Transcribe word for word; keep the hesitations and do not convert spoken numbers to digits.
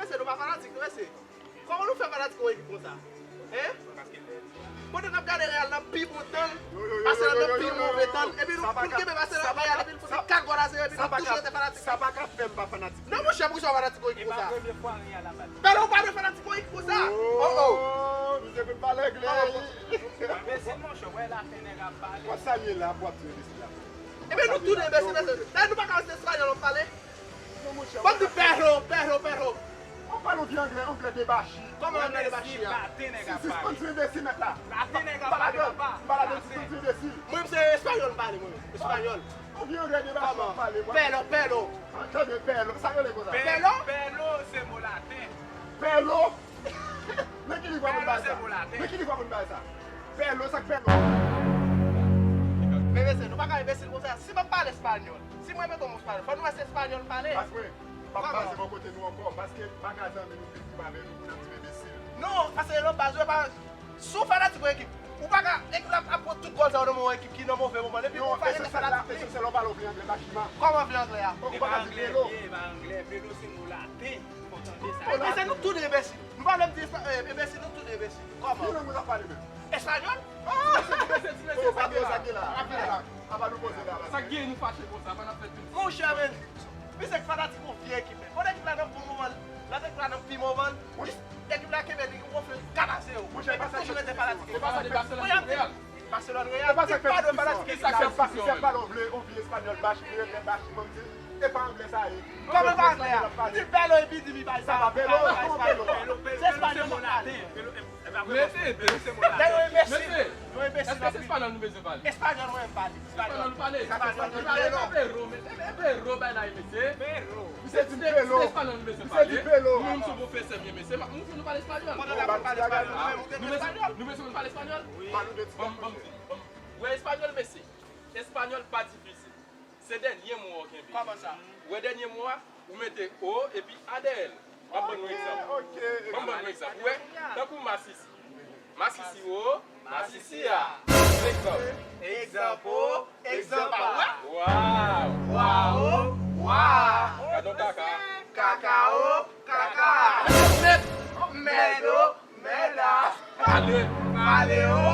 Mesye, nou pa fanatik, non, mesye. Kòman nou fè fanatik yon ekip konsa? Hein? Pandan n ap gade Real nan pi bon tan l, Barcelone nan pi move tan l, epi nou, pou n kenbe Barcelone nan Real, epi nou pote kat gòl a zewo, epi nou toujou rete fanatik. Sa pa ka fè m pa fanatik. Non, monchè, poukisa w fanatik yon ekip konsa? Pèlo, ou pa dwe fanatik yon ekip konsa. Oh, oh. Misye konn pale anglè. Enbesil, monchè, wè laten nèg ap pale. Wap salye la, wap di enbesil la. Ebyen, nou tou de enbesil, mesye. Dayè, nou pa ka wè se espanyòl w ap pale. Bon, di perro, perro, perro. Ou pale yon vye anglè, anglè debachi. Kòman anglè debachi a? Sispann di enbesil nèt la. Laten nèg ap pale, papa. M pa ladan, sispann di enbesil. Mwen, se espanyòl m pale, mwen. Espanyòl. Yon vye anglè debachi w ap pale, mwen. Pèlo, pèlo. Tande, pèlo. Sa yo rele konsa. Pèlo? Pèlo se mo laten. Pèlo? Nan ki liv w ap konn bay sa? Nan ki liv w ap konn bay sa? Pèlo, sa k pèlo? Men mesye, nou pa ka enbesil konsa. Si m ap pale espanyòl, si mwen mete yon mo espanyòl, fò nou wè se espanyòl m pale. Paske m ap pase bò kote nou ankò, paske m pa ka zanmi nou vin pou m avè nou pou n ap di m enbesil. Non, paske lòt baz yo pa, si w fanatik yon ekip, ou pa ka, ekip la ap pran tout gòl sa yo nan men yon ekip ki nan move moman l, epi ou pa rete fanatik li. Esansyèl w pale, w vle anglè, pa chima. Kòman vle anglè a? Ou pa ka di pèlo. E pa anglè, pèlo se mo laten. Enbesil, nou tou de enbesil. Nou pa vle m di espa-, eh, enbesil, nou tou de enbesil. Kòman? Ki lang ou t ap pale menm? Espanyòl? Ah! Mesye, mesye, mesye, sa k gen la? Apa nou poze la? Sa k gen nou fache konsa? Apa n ap fè tout? Monchè, men, misye k fanatik yon vye ekip, men. Bon, ekip la nan bon moman, lòt ekip la nan pi moman. Ekip la kenbe li, ou ofri l kat a zewo. Monchè, e pa sa k fè diskisyon. Barcelone Real. Barcelone Real. E pa sa k fè diskisyon. Ki sa k fè diskisyon menm? Ou vle yon vye espanyòl bach, li rele bach, mwen m di, e pa anglè sa ye. Kòman pa anglè a? Di pèlo epi di mi bay sa. Sa pa pèlo, kòman pèlo? Se espanyòl m ap pale. Mesye, mesye, mesye, èske se espanyòl nou bezwen pale? Espanyòl mwen m pale. Espanyòl nou pale? Espanyòl nou pale. E pa perro, men, e, e perro bay la, mesye. Misye di m pèlo. Se espanyòl nou bezwen pale. Misye di pèlo. Nou menm sou pwofesè byen, mesye. Nou, nou pale espanyòl. Pandan n ap pale espanyòl, nou menm ou te di espanyòl. Nou bezwen, nou bezwen pale espanyòl? Wi. Ban m, ban m di, ban m. Wè espanyòl, mesye. Espanyòl pa difisil. Se dènye mo a w kenbe. Kòman sa? Ou wè dènye mo a, ou mete o epi a dèyè l. Ban m ban nou egzanp. Ok, ok. Ban m ban nou egzanp. Ou wè, tankou masisi. Masisi o, masisi a. Egzanp. Egzanp o, egzanp a. Wa. Wa o, wa. Gade yon kaka. Kaka o, kaka. Mèd. Mèd o, mèd a. Pale. Pale o,